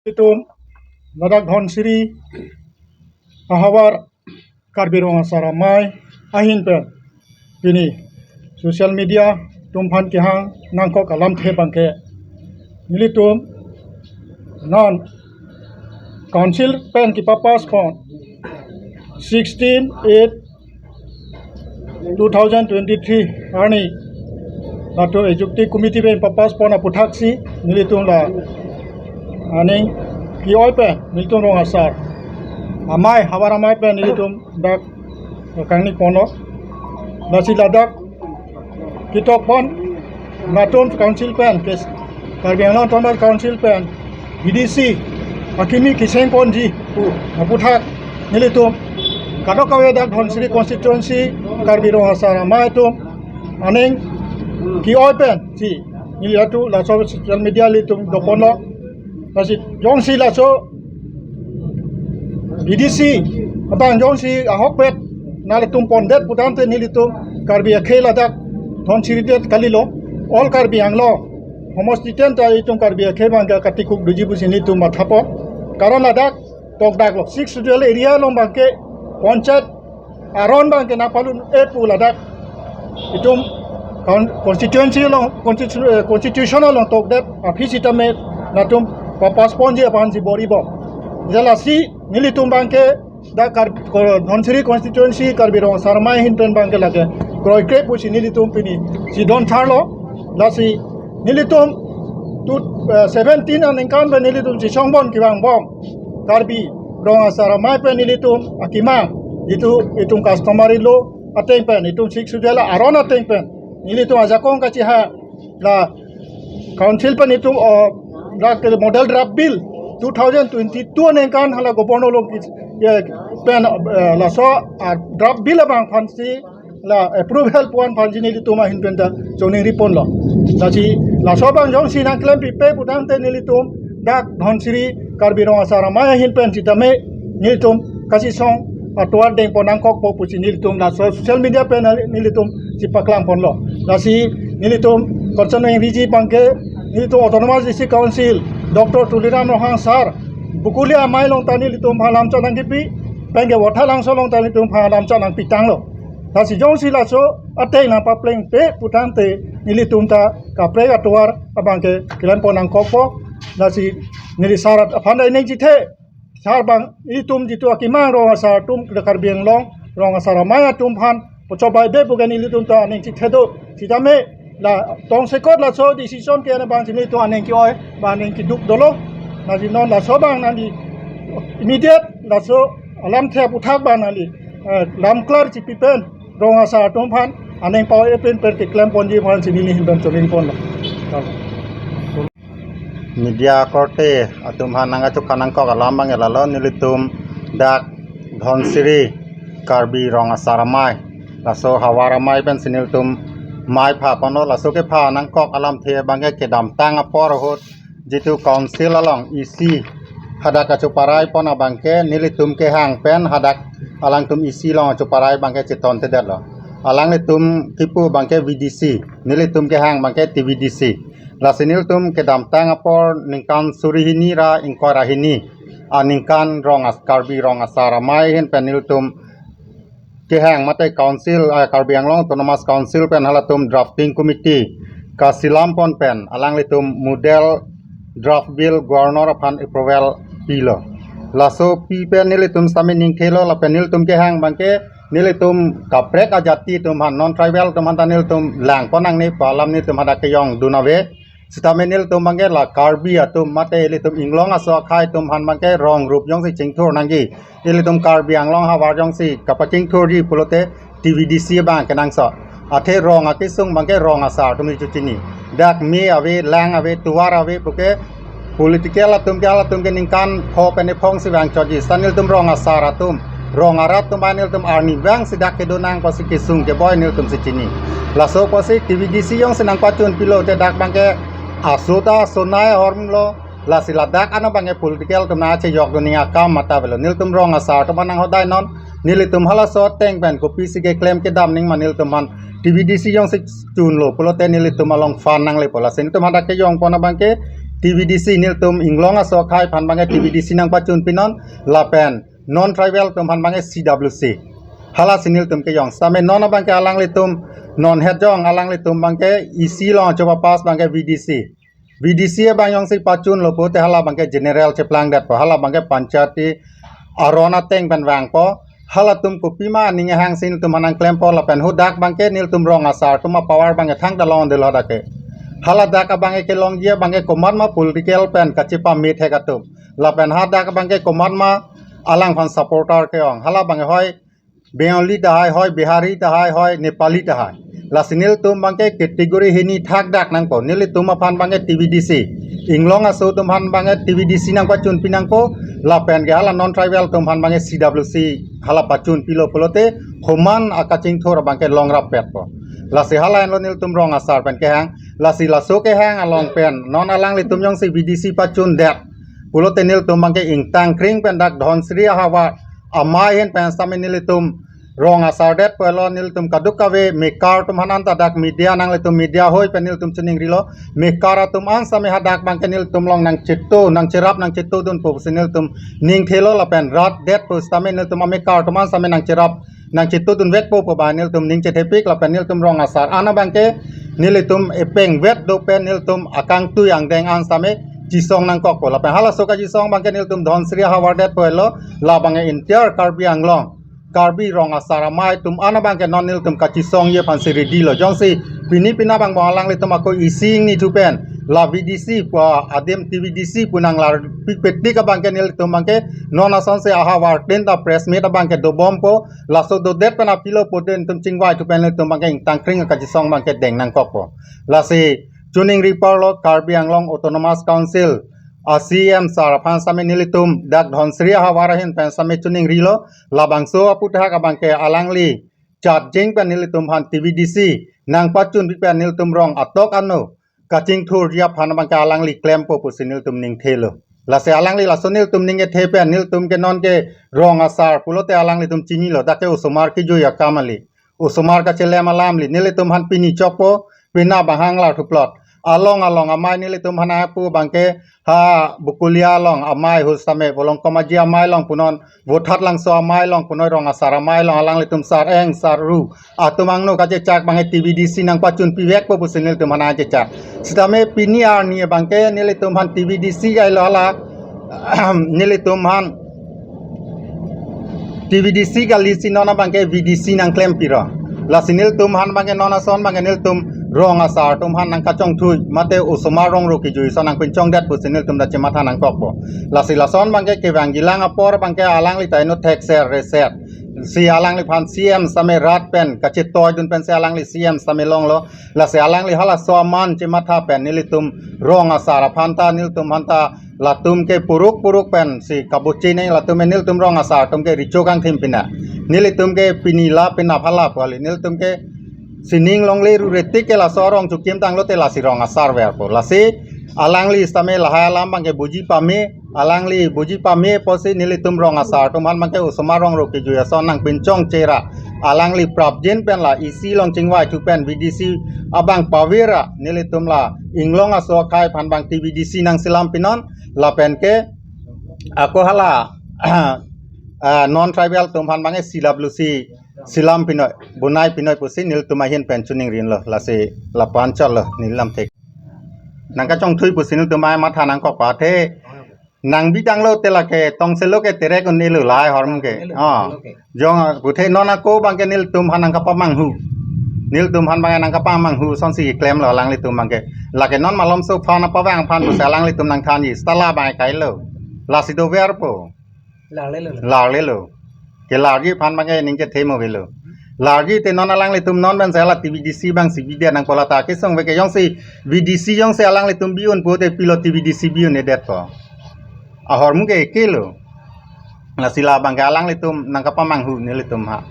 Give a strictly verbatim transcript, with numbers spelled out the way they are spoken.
Itum ladak Dhansiri ahavar Karbi Rong Asar Amei ahin pen pini social media atum aphan kehang nangkok alamthe abangke, nelitum non council pen kepapass pon sixteen eight two thousand twenty-three arni latum executive committee pen papass pon aputhaksi nelitum la aning ke-oi pen nelitum Rong Asar Amei, Havar Amei pen nelitum dak kangni ponlo. Lasi ladak ketok pon latum council pen, kes Karbi Anglong Autonomous Council pen B D C akimi keseng ponji pu aputhak nelitum kadokave dak Dhansiri constituency Karbi Rong Asar Amei atum aning ke-oi pensi neli atu laso social media ilitum doponlo. Lasi jongsi laso B D C abang jongsi ahokpet nanglitum pondet putangte nelitum Karbi akhei ladak Dhansiri det kalilo, all Karbi Anglong homosti ten ta itum Karbi akhei abangke katikuk doji pusi nelitum mathapon. Karon ladak tokdaklo, Sixth Schedule area along abangke panchayat aron abangke nangpalun-e pu ladak itum con-, constituency along, constitu-, eh, constitution along tokdet aphi sitame latum papass ponji aphansi bor-ibom. Lasi nelitum abangke dak Kar-, ko-, Dhansiri constituency Karbi Rong Asar Amei ahin pen abangke lake kroikre pusi nelitum pini chedon tharlo. Lasi nelitum two, eh, seventeen aningkan pen nelitum chesong pon kevangbom Karbi Rong Asar Amei pen nelitum akemang, jitu itum customary law ateng pen, itum Sixth Schedule aron ateng pen nelitum ajakong kacheha la council pen itum, oh, dak model draft bill two thousand twenty-two aningkan hala governor along ke, eh, pen, eh, laso, ah, draft bill abang aphansi la approval pon aphansi nelitum ahin pen ta choningri ponlo. Lasi laso abang jongsi nangklempipe putangte nelitum dak Dhansiri Karbi Rong Asar Amei ahin pen sitame nelitum kachesong atovar deng pon nangkokpo pusi nelitum laso social media pen nelitum chepaklang ponlo. Lasi nelitum concern nangri ji abangke nelitum Autonomous District Council Doctor Tuliram Ronghang sir, Bokolia amei along ta nelitum aphan lamchot nangkipi, penke Vothatlangso along ta nelitum aphan lamchot nangpitanglo. Lasi jongsi laso ateng nangpaplengpe putangte nelitum ta kaprek atovar abangke klem pon nangkokpo. Lasi neli sir aphan ta aning chethe, sir abang itum jitu akemang Rong Asar atum, Karbi Anglong Rong Asar Amei atum aphan pochobaibe pu ke nelitum ta aning chethe do. Sitame la tongsekot laso decision ke-en abangsi nelitum aning ke-oi, ba aning keduk dolo. Lasi non laso abang nangli immediate laso alamthe aputhak abang nangli, eh, lamklar chepi pen Rong Asar atum aphan aning pa-oi pen pen keklem ponji aphansi neli ahin pen choningri ponlo. Media korte atum aphan nangkachokha nangkok alam abang lalo, nelitum dak Dhansiri Karbi Rong Asar Amei, laso Havar Amei pensi nelitum mei pha ponlo. Laso kepha nangkok alamthe abangke kedamtang apor ahut jitu council along E C hadak kachoparai pon abangke nelitum kehang pen hadak alangtum E C along choparai abangke chetonthedetlo. Alanglitum kipu abangke V D C, nelitum kehang abangke T V D C. Lasi nelitum kedamtang apor ningkan suri hini ra ingkoi ra hini aningkan Rong As-, Karbi Rong Asar Amei ahin pen nelitum kehang mate council, ah, Karbi Anglong Autonomous Council pen halatum drafting committee kachelam pon pen alanglitum model draft bill governor aphan approval pilo. Laso pi pen nelitum sitame ningthelo, lapen nelitum kehang abangke nelitum kaprek ajati atum aphan, non tribal atum aphan ta nelitum lang pon nangne pu alam nelitum hadak kejongdun ave. Sitame nelitum abangke la Karbi atum mate ilitum inglong aso akhei atum aphan abangke rong rup jongsi chingthur nangji, ilitum Karbi Anglong ahavar jongsi kapachingthurji pulote T V D C abang kenangsot. Athe rong akesung abangke Rong Asar atum hichu chini. Dak me ave, lang ave, tovar ave puke political atum ke, halatum ke ningkan pho pen ephong si vangchotji. Sita nelitum Rong Asar atum, rong arat atum abang nelitum arnivang si dak kedo nang pusi kesung keboi nelitum si chini. Laso pusi T V D C jongsi nangpachun pilo te dak abangke aso ta sonai ahormu lo. Lasi ladak ano abangke political atum nangchejokdun ning akam mata avelo. Nelitum Rong Asar atum aphan nanghodai non, nelitum halaso ateng pen kopisi keklem kedam ning ma nelitum aphan T V D C jongsi chunlo pulote nelitum along fund nanglepo. Lasi nelitum hadak kejong pon abangke T V D C nelitum Inglong aso akhai aphan abangke T V D C nangpachun pinon lapen non tribal atum aphan abangke C W C. Halasi nelitum kejong. Sitame non abangke alanglitum non het jong alanglitum abangke E C along choba pass abangke V D C. V D C abang jongsi pachunlo pulote hala abangke general cheplangdetpo, hala abangke panchayati aron ateng pen vangpo. Halatum kopima aning hangsi nelitum aphan nangklempo lapen hadak abangke nelitum rong asar atum apower abangke thangta longdetlo hadak ke. Hala dak abangke kelongji abangke komatma political pen kachepamethek atum. Lapen hadak abangke komatma alangphan supporter kejong. Hala abangke hoi Bengali tahai, hoi Bihari tahai, hoi Nepali tahai. Lasi nelitum abangke category hini thakdak nangpo. Nelitum aphan abangke T V D C. Inglong aso atum aphan abangke T V D C nangpachun pinangpo. Lapen ke hala non tribal atum aphan abangke C W C hala pachun pilo pulote homan akachingthur abangke longrap petpo. Lasi hala henlo nelitum rong asar pen kehang. Lasi laso kehang along pen non alanglitum jongsi V D C pachundet pulote nelitum abangke ingtangkring pen dak Dhonsri ahavar amei ahin pen sitame nelitum rong asar detpo henlo. Nelitum kadokave mekar atum aphan anta dak media nanglitum media hoi pen nelitum chiningrilo, mekar atum an sitame hadak abangke nelitum along nangcheto nangcherap nangchetodunpo pusi nelitum ningthelo lapen rat detpo sitame nelitum amekar atum an sitame nangcherap nangchetodunvekpo pu abang nelitum ning chethepik lapen nelitum rong asar an abangke nelitum epengvet do pen nelitum akangtui angdeng an sitame chisong nangkokpo lapen halaso kachisong abangke nelitum Dhonsri ahavar detpo henlo, la abangke entire Karbi Anglong Karbi rong asar amei atum an abangke non nelitum kachisongji aphansi ready lo. Jongsi pini pina abang bong alanglitum ako E C ingni thu pen la V D C pu adim T V D C pu nanglarpikpetik abangke nelitum abangke non asonsi ahavar tinta press meet abangke dobompo. Laso dodet pen apilo pu nelitum chingvai thu pen nelitum abangke ingtangkring akachisong abangke deng nangkokpo. Lasi chiningri parlo Karbi Anglong Autonomous Council a C M sir aphan sitame nelitum dak Dhonsri ahavar ahin pen sitame chiningrilo, labangso aputhak abangke alangli charging pen nelitum aphan T V D C nangpachunpi pen nelitum rong atok ano kachingthurji aphan abangke alangli klempo pusi nelitum ningthelo. Lasi alangli laso nelitum ning kethe pen nelitum ke non ke rong asar pulote alanglitum chinilo, dak ke osomar kejui akam kali. Osomar kachelem alamli nelitum aphan pini chokpo, pina abang hanglar thuplot. Along along amei nelitum aphan apu abangke ha Bokolia along amei ahut sitame Bolongkom Aji amei along punon, Vothatlangso amei along punon, rong asar amei along alanglitum sar eng sar ru atum angno kachechak abangke T V D C nangpachunpivekpo pusi nelitum aphan kachechak. Sitame pini arni abangke nelitum aphan T V D C kailo hala nelitum aphan T V D C kalisi non abangke V D C nangklempiro. Lasi nelitum aphan abangke non ason abangke nelitum rong asar atum aphan nangkachongthui mate osomar rongro kejui ason nangpinchongdet pusi nelitum ta chematha nangkokpo. Lasi lason abangke kevangjilang apor abangke alangli ta inut thekser reser si alangliphan C M sitame rat pen kachetoidun pensi alangli C M sitame longlo. Lasi alangli halaso aman chematha pen nelitum rong asar aphan ta nelitum aphan ta latum ke puruk puruk pensi kabuchi neng latum nelitum rong asar atum ke recho kangthim pina. Nelitum ke pini la pina phala pu kali, nelitum ke sining longle ruretik ke laso arong chukim tanglote lasi rong asar verpo. Lasi alangli sitame lahai alam abangke buji pame, alangli buji pame pusi nelitum rong asar atum aphan abangke osomar rongro kejui ason nangpinchongchera. Alangli prapjin pen la E C along chingvai thu pen V D C abang pavera nelitum la Inglong aso akhai aphan abang T V D C nangselam pinon lapen ke ako hala ah, non tribal atum aphan abangke C W C selam pinoi, bonai pinoi pusi nelitum ahin pen chiningrinlo, lasi lapu-an chotlo neli lamthe. Nangkachongthui pusi nelitum amatha nangkokpo athe nangbi tanglote lake tongselo ke terek un-elo lahai ahormu ke. Ah. Jong puthe non ako abangke nelitum aphan nangkapamanghu. Nelitum aphan abangke nangkapamanghu asonsi klemlo alanglitum abangke. Lake non malomso aphan apavang aphan pusi alanglitum nangthanji, seta la abangke kailo. Lasi doverpo. Larlelo. Larlelo. Kelarji aphan abangke ning kethe mo avelo. Larji te non alanglitum non pensi hala T V D C abangsi bidet nangpo, lata kesung ve ke jongsi V D C jongsi alanglitum bi-un pulote pilo T V D C bi-un-edetpo. Ahormu ke ekelo. Lasi la abangke alanglitum nangkapamanghu nelitum ha.